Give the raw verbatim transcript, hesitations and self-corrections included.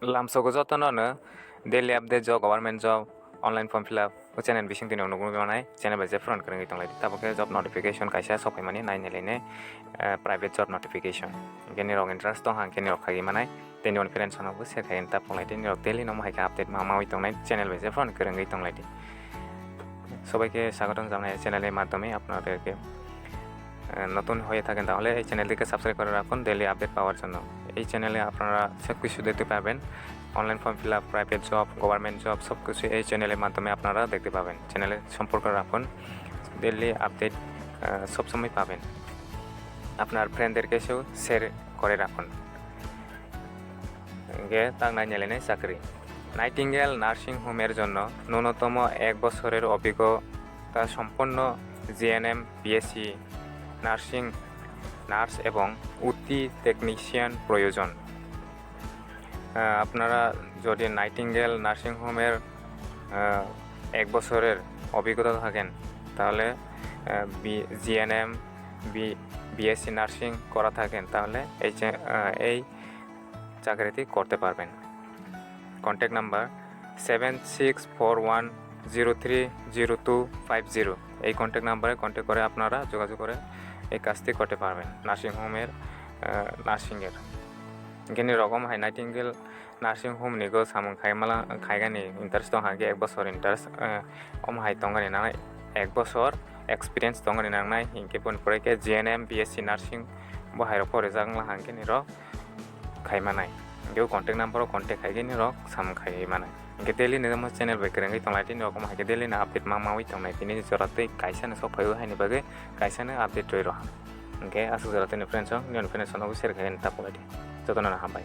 Lamsogo jotono no daily update job, government job, online form fill up o channel bising tini nugwi manai, channel bai je phone kwrwngwi tonglai di. Tabuk khe job notification kaisa sokphaimani nai nai lainai, eh, private job notification. Hwnkhe nirok interest tong hang khe nirok khagwi manai, tei nini friends rokno bo share khai ta phalai di, nirok daily no hai khe update ma maui tongnai, channel bai je phone kwrwngwi tonglai di. সবাইকে স্বাগতম জানাই এই চ্যানেলের মাধ্যমে আপনাদেরকে। আহ, নতুন হয়ে থাকেন তাহলে এই চ্যানেলটিকে সাবস্ক্রাইব করে রাখুন ডেইলি আপডেট পাওয়ার জন্য। এই চ্যানেলে আপনারা সব কিছু দেখতে পাবেন, online form fill up, private job, government job, সব কিছু এই চ্যানেলের মাধ্যমে আপনারা দেখতে পাবেন। চ্যানেলে সম্পর্ক রাখুন, ডেইলি আপডেট, আহ, সবসময় পাবেন। আপনার ফ্রেন্ডদেরকেও শেয়ার করে রাখুন। Hingke tak nai nailainai chakri. Nightingale nursing হোমের জন্য ন্যূনতম এক বছরের অভিজ্ঞতা সম্পন্ন জিএনএম, বিএসসি নার্সিং নার্স এবং ওটি টেকনিশিয়ান প্রয়োজন। আহ, আপনারা যদি নাইটিঙ্গেল নার্সিং হোমের, আহ, এক বছরের অভিজ্ঞতা থাকেন, তাহলে, আহ, B-, GNM, B-, BSc nursing করা থাকেন, তাহলে এই চে-, আহ, এই চাকরিটি করতে পারবেন। Contact number seven six four one zero three zero two five zero, এই কন্ট্যাক্ট নাম্বারে কন্ট্যাক্ট করে আপনারা যোগাযোগ করে এই কাজটি করতে পারবেন নার্সিং হোমের, আহ, নার্সিংয়ের। Hingke nirok omo hai Nightingale nursing home ni go samung khai mala, khaigani interest tong hangke ek bosor interest, eh, omo hai tongani nangnai, ek bosor experience tongani nangnai, hingke boni pore khe G N M, B S C nursing bo hai rok porijak wngla hangke nirok khai manai. Hingke o contact number o contact khaigani rok samung khai manai. Hingke daily ni omo channel bai kwrwngwi tonglai tini rok omo hai khe daily ni update ma maui tongnai tini jora tei kaisa ni sok phaiwi haini bagwi kaisa ni update rwi rw. Hingke aswk jora tini friends rok, nini friends rok no share khai ta polai di. Jotono no hambai.